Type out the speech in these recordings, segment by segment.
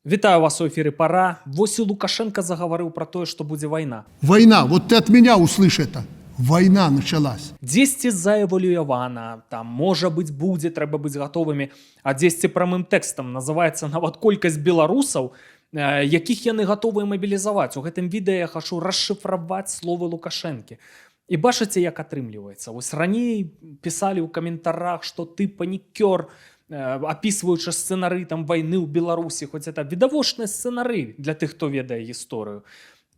Вітаю вас у эфіры «Пара». Вось і Лукашэнка загаварыў пра тое, што будзе вайна. Война, вот ты от меня услышь это. Война началась. Дзесьці заэвалюявана, там, можа быць, будзе, трэба быць гатовымі, а дзесьці прамым тэкстам называецца нават колькасць беларусаў, якіх яны гатовыя мабілізаваць. У гэтым відэа я хачу расшыфраваць словы Лукашэнкі. І бачыце, як атрымліваецца. Вось раней пісалі ў каментарах, што ты панікёр, апісваючы сцэнары там вайны ў Беларусі, хоць это відавочныя сцэнары для тых, хто ведае гісторыю.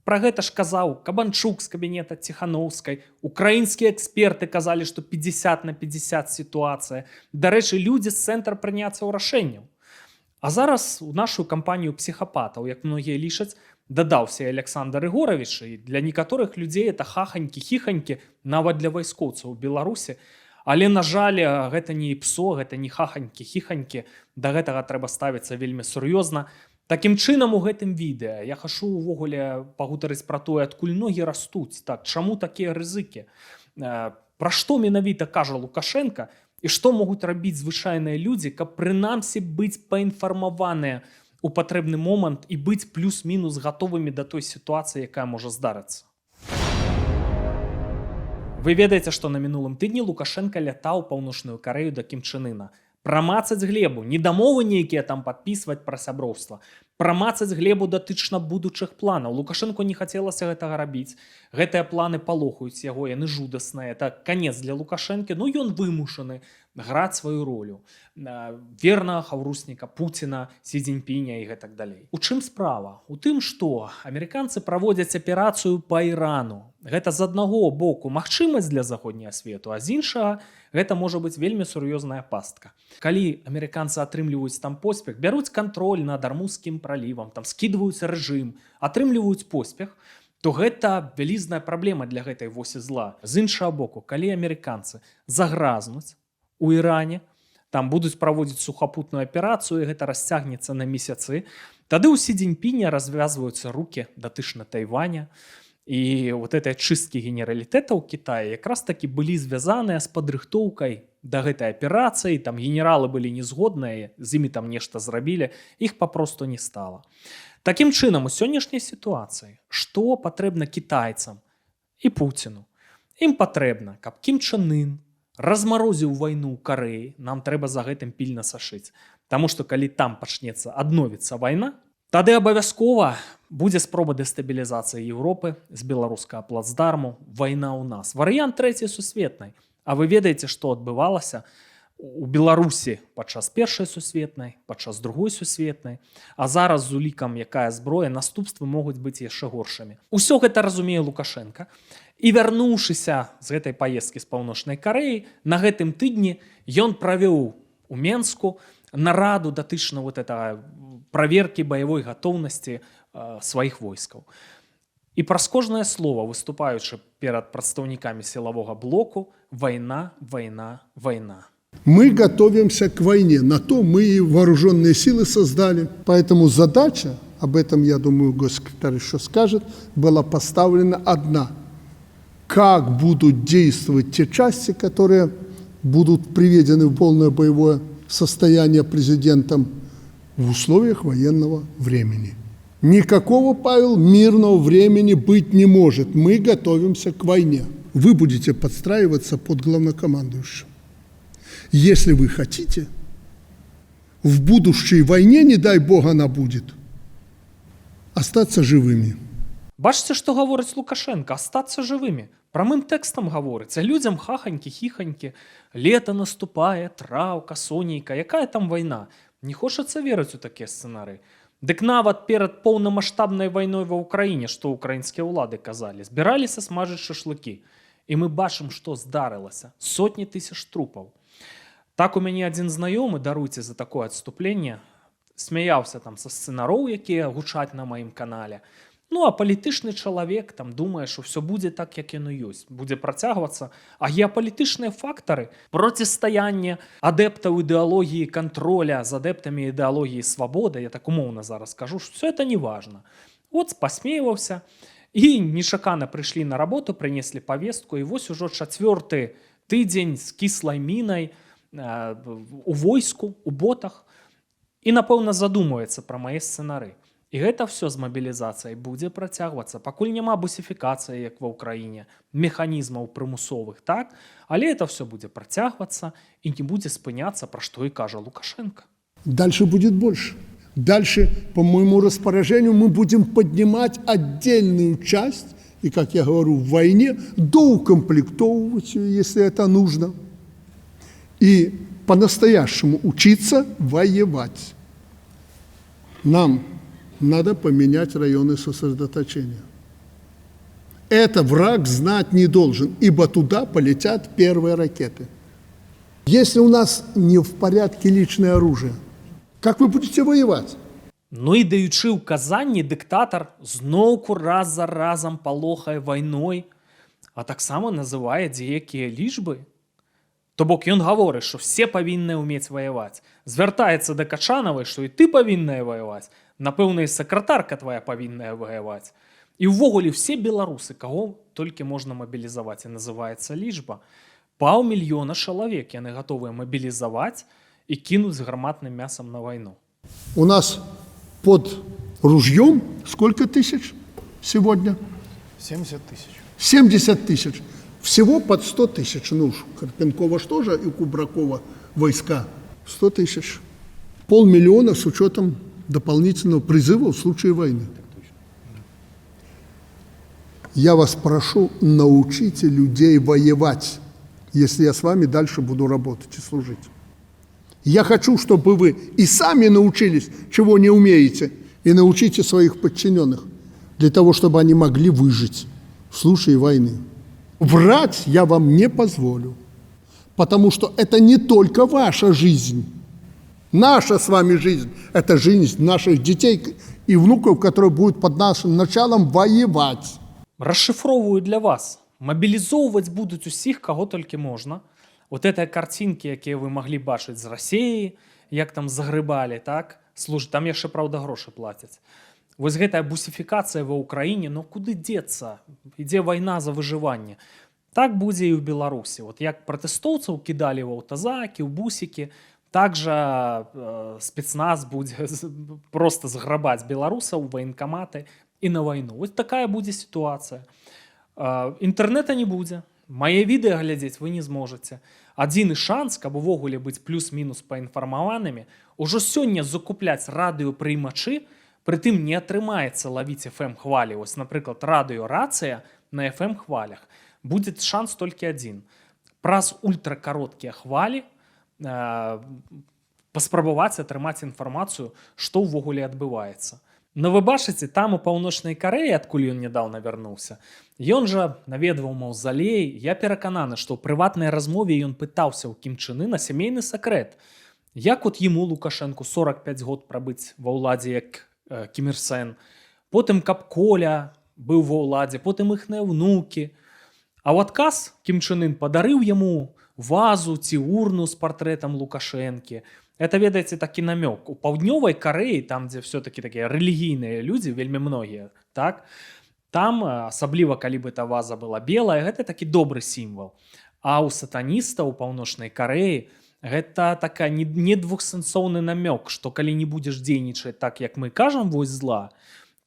Пра гэта ж казаў Кабанчук з кабінета Ціханаўскай. Украінскія эксперты казалі, што 50 на 50 сітуацыя. Дарэчы, людзі з цэнтра прыняцця рашэнняў. А зараз у нашу кампанію псіхапатаў, як многія лічаць, дадаўся і Аляксандр Рыгоравіч, і для некаторых людзей это хаханькі хіханькі, нават для вайскоўцаў у Беларусі. Але, на жаль, гэта не ІПСО, гэта не хаханькі хіханькі, да гэтага трэба ставіцца вельмі сур'ёзна. Такім чынам, у гэтым відэа я хачу увогуле пагутарыць пра тое, адкуль ногі растуць, так, чаму такія рызыкі, пра што менавіта кажа Лукашэнка і што могуць рабіць звычайныя людзі, каб прынамсі быць паінфармаваныя у патрэбны момант і быць плюс-мінус гатовымі да той сітуацыі, якая можа здарыцца. Вы ведаеце, што на мінулым тыдні Лукашэнка лятаў Паўночную Карэю да Кім Чэн Ына. Прамацаць глебу, не дамовы нейкія там падпісваць пра сяброўства. Прамацаць глебу датычна будучых планаў. Лукашэнку не хацелася гэтага рабіць. Гэтыя планы палохаюць яго, яны жудасныя. Это канец для Лукашэнкі, ну, ён вымушаны граць сваю ролю вернага хаўрусніка Пуціна, Сі Цзіньпіня і гэтак далей. У чым справа? У тым, што амерыканцы праводзяць аперацыю па Ірану. Гэта, з аднаго боку, магчымасць для заходняга свету, а з іншага, гэта можа быць вельмі сур'ёзная пастка. Калі амерыканцы атрымліваюць там поспех, бяруць кантроль над Армузскім пралівам, там скідваюць рэжым, атрымліваюць поспех, то гэта вялізная праблема для гэтай восі зла. З іншага боку, калі амерыканцы загразнуць у Іране, там будуць праводзіць сухапутную аперацыю, і гэта расцягнецца на месяцы, тады ў Сі Цзіньпіня развязваюцца рукі датычна Тайваня. І вот этой чысткі генералітэта ў Кітаі якраз такі былі звязаныя з падрыхтоўкай да гэтай аперацыі. Там генералы былі не згодныя, з імі там нешта зрабілі, іх папросту не стала. Такім чынам, у сённяшняй сітуацыі што патрэбна кітайцам і Пуціну? Ім патрэбна, каб Кім Чэн Ын размарозіў вайну ў Карэі. Нам трэба за гэтым пільна сачыць. Таму што калі там пачнецца, адновіцца вайна, тады абавязкова будзе спроба дэстабілізацыі Еўропы з беларускага плацдарму, вайна ў нас. Варыянт трэцяй сусветнай. А вы ведаеце, што адбывалася у Беларусі падчас першай сусветнай, падчас другой сусветнай, а зараз, з улікам, якая зброя, наступствы могуць быць яшчэ горшымі. Усё гэта разумее Лукашэнка. І, вярнуўшыся з гэтай паездкі з Паўночнай Карэі, на гэтым тыдні ён правёў у Менску нараду датычна вот этого праверкі баявой гатоўнасці сваіх войскаў. І праз кожнае слово, выступаючы перад прадстаўнікамі сілавога блоку: вайна, вайна, вайна. Мы готовимся к войне. На то мы и вооруженные силы создали. Поэтому задача, об этом, я думаю, госсекретарь еще скажет, была поставлена одна. Как будут действовать те части, которые будут приведены в полное боевое состояние президентом в условиях военного времени. Никакого, Павел, мирного времени быть не может. Мы готовимся к войне. Вы будете подстраиваться под главнокомандующего. Если вы хотите, в будущей войне, не дай бог она будет, остаться живыми. Бачыце, што гаворыць Лукашэнка: астацца жывымі. Прамым тэкстам гаворыць, а людзям хаханькі, хіханькі, лета наступае, траўка, сонейка, якая там вайна? Не хочацца верыць у такія сцэнары. Дык нават перад поўнамасштабнай вайной ва Ўкраіне, што ўкраінскія ўлады казалі? Збіраліся смажыць шашлыкі. І мы бачым, што здарылася. Сотні тысяч трупаў. Так у мяне адзін знаёмы, даруйце за такое адступленне, смяяўся там са сцэнароў, якія гучаць на маім канале. Ну, а палітычны чалавек там думае, што ўсё будзе так, як яно ёсць, будзе працягвацца. А геапалітычныя фактары, процістаянне адэптаў ідэалогіі кантроля з адэптамі ідэалогіі свабоды, я так умоўна зараз скажу, што все это не важно. Вот пасмейваўся, і нечакана прыйшлі на работу, прынеслі павестку, і вось ужо чацвёрты тыдзень з кіслай мінай у войску, у ботах. І, напэўна, задумваецца пра мае сцэнары. І гэта все з мабілізацыяй будзе працягвацца, пакуль няма бусіфікацыі, як ва Ўкраіне, механізмаў прымусовых, так? Але это все будзе працягвацца і не будзе спыняцца, пра што і кажа Лукашэнка. Дальше будет больше. Дальше, по моему распоряжению, мы будем поднимать отдельную часть, и, как я говорю, в войне доукомплектовывать ее, если это нужно, и по-настоящему учиться воевать. Нам надо поменять районы сосредоточения. Это враг знать не должен, ибо туда полетят первые ракеты. Если у нас не в порядке личное оружие, как вы будете воевать? Ну і, даючы ўказанні, дыктатар зноўку раз за разам палохае вайной, а таксама называе дзеякія лічбы. То бок ён гаворыць, што все павінны ўмець ваяваць. Звяртаецца да Качанавай, што і ты павінная ваяваць. Напэўна, і сакратарка твоя павінная ваяваць. І ўвогуле все беларусы, каго толькі можна мабілізаваць, і называецца лічба. 500 000 чалавек яны гатовыя мабілізаваць і кінуць з гарматным мясам на вайну. У нас под ружьем сколько тысяч сегодня? 70 тысяч. 70 тысяч. Всего под 100 тысяч. Ну уж, Карпенкова что же и Кубракова войска? 100 тысяч. 500 000 с учетом дополнительного призыва в случае войны. Я вас прошу, научите людей воевать, если я с вами дальше буду работать и служить. Я хочу, чтобы вы и сами научились, чего не умеете, и научите своих подчиненных, для того, чтобы они могли выжить в случае войны. Врать я вам не позволю, потому что это не только ваша жизнь, наша с вами жизнь, это жизнь наших детей и внуков, которые будут под нашим началом воевать. Расшыфроўваю для вас. Мабілізоўваць будуць усіх, каго толькі можна. Вот это карцінкі, якія вы маглі бачыць з Расеі, як там загрыбалі, так? Служ, там яшчэ, праўда, грошы плацяць. Вось гэтая бусіфікацыя ва Ўкраіне, ну куды дзецца? Ідзе вайна за выжыванне. Так будзе і ў Беларусі. Вот як пратэстоўцаў кідалі ў аўтазакі, ў бусікі, так жа спецназ будзе просто зграбаць беларусаў, ваенкаматы і на вайну. Вось такая будзе сітуацыя. Інтэрнэта не будзе. Мае відэа глядзець вы не зможаце. Адзіны шанс, каб увогуле быць плюс-мінус паінфармаванымі, ужо сёння закупляць радыёпрыймачы, прытым не атрымаецца лавіць FM хвалі. Вось, напрыклад, радыёрацыя на FM хвалях. Будзе шанс толькі адзін. Праз ультракароткія хвалі паспрабаваць атрымаць інфармацыю, што ўвогуле адбываецца. Но вы бачыце, там, у Паўночнай Карэі, адкуль ён нядаўна вярнуўся, ён жа наведваў маўзалей. Я перакананы, што ў прыватнай размове ён пытаўся ў Кім Чэн Ына сямейны сакрэт. Як от яму, Лукашэнку, 45 год прабыць ва ўладзе, як Кім Ір Сен, потым каб Коля быў ва ўладзе, потым іхныя ўнукі. А ў адказ Кім Чэн Ын падарыў яму вазу ці урну з партрэтам Лукашэнкі. Это, ведаеце, такі намёк. У Паўднёвай Карэі, там, дзе все-таки такія рэлігійныя людзі, вельмі многія, так? Там, асабліва калі бы та ваза была белая, гэта такі добры сімвал. А ў сатаністаў у Паўночнай Карэі гэта такая не двухсэнсоўны намёк, што калі не будзеш дзейнічаць так, як мы кажам, вось зла,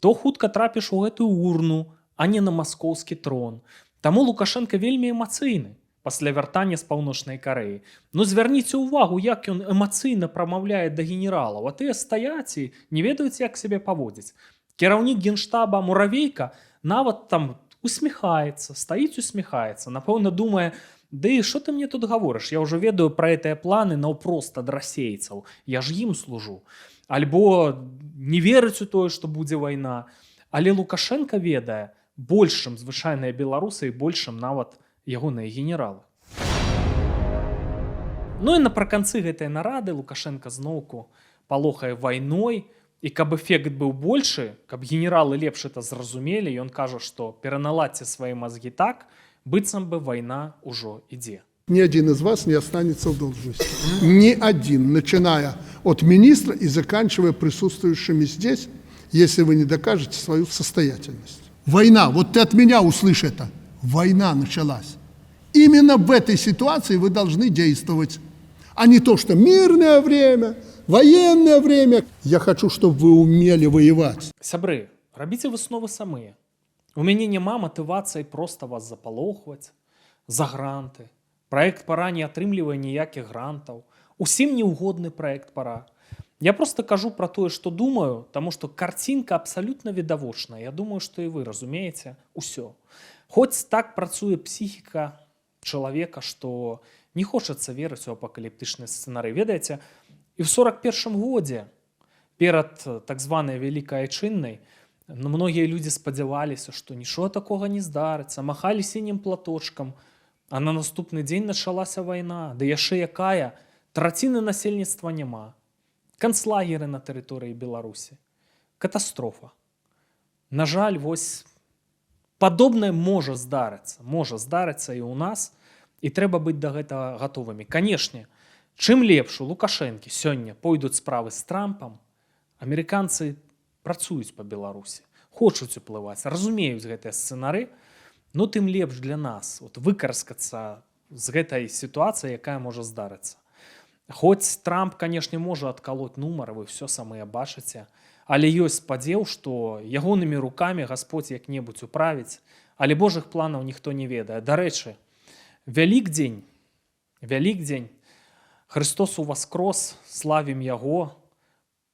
то хутка трапіш у гэтую урну, а не на маскоўскі трон. Таму Лукашэнка вельмі эмацыйны пасля вяртання з Паўночнай Карэі. Ну, звярніце ўвагу, як ён эмацыйна прамаўляе да генералаў, а тыя стаяць і не ведаюць, як сябе паводзіць. Кіраўнік генштаба Муравейка нават там усміхаецца, стаіць, усміхаецца, напэўна, думае: «Ды і що ты мне тут гаворыш? Я ўжо ведаю пра гэтыя планы наўпрост ад расейцаў. Я ж ім служу». Альбо не верыць у тое, што будзе вайна. Але Лукашэнка ведае больш, чым звычайныя беларусы, і больш, чым нават ягоныя генералы. Ну і напрыканцы гэтай нарады Лукашэнка зноўку палохае вайной, і каб эфект быў большы, каб генералы лепш это зразумелі, ён кажа, што пераналадзьце свае мазгі так, быццам бы вайна ўжо ідзе. Ни один из вас не останется в должности. Ни один, начиная от министра и заканчивая присутствующими здесь, если вы не докажете свою состоятельность. Война, вот ты от меня услышь это. Война началась. Именно в этой ситуации вы должны действовать. А не то, что мирное время, военное время. Я хочу, чтобы вы умели воевать. Сябры, рабіце высновы самыя. У мяне няма матывацыі проста вас запалохваць за гранты. Праект «Пара» не атрымлівае ніякіх грантаў. Усім неўгодны праект «Пара». Я просто кажу пра тое, што думаю, таму што карцінка абсалютна відавочная. Я думаю, што і вы разумееце ўсё. Хоць так працуе псіхіка чалавека, што не хочацца верыць у апакаліптычныя сцэнары. Ведаеце, і ў 41 годзе перад так званай Вялікай Айчыннай, ну, многія людзі спадзяваліся, што нічога такога не здарыцца, махалі сінім платочкам, а на наступны дзень началася вайна, ды яшчэ якая: траціны насельніцтва няма. Канцлагеры на тэрыторыі Беларусі. Катастрофа. На жаль, вось падобнае можа здарыцца і ў нас, і трэба быць да гэтага гатовымі. Канешне, чым лепш у Лукашэнкі сёння пойдуць справы з Трампам, амерыканцы працуюць па Беларусі, хочуць уплываць, разумеюць гэтыя сцэнары, ну, тым лепш для нас вот выкарскацца з гэтай сітуацыі, якая можа здарыцца. Хоць Трамп, канешне, можа адкалоць нумар, вы все самыя бачыце, але ёсць спадзеў, што ягонымі рукамі Господь як-небудзь управіць, але Божых планаў ніхто не ведае. Дарэчы, Вялікдзень, Вялікдзень, Христос уваскрос, славім яго.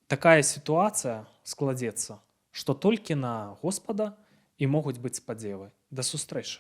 Такая сітуацыя складзецца, што толькі на Господа і могуць быць спадзевы. Да сустрэчы.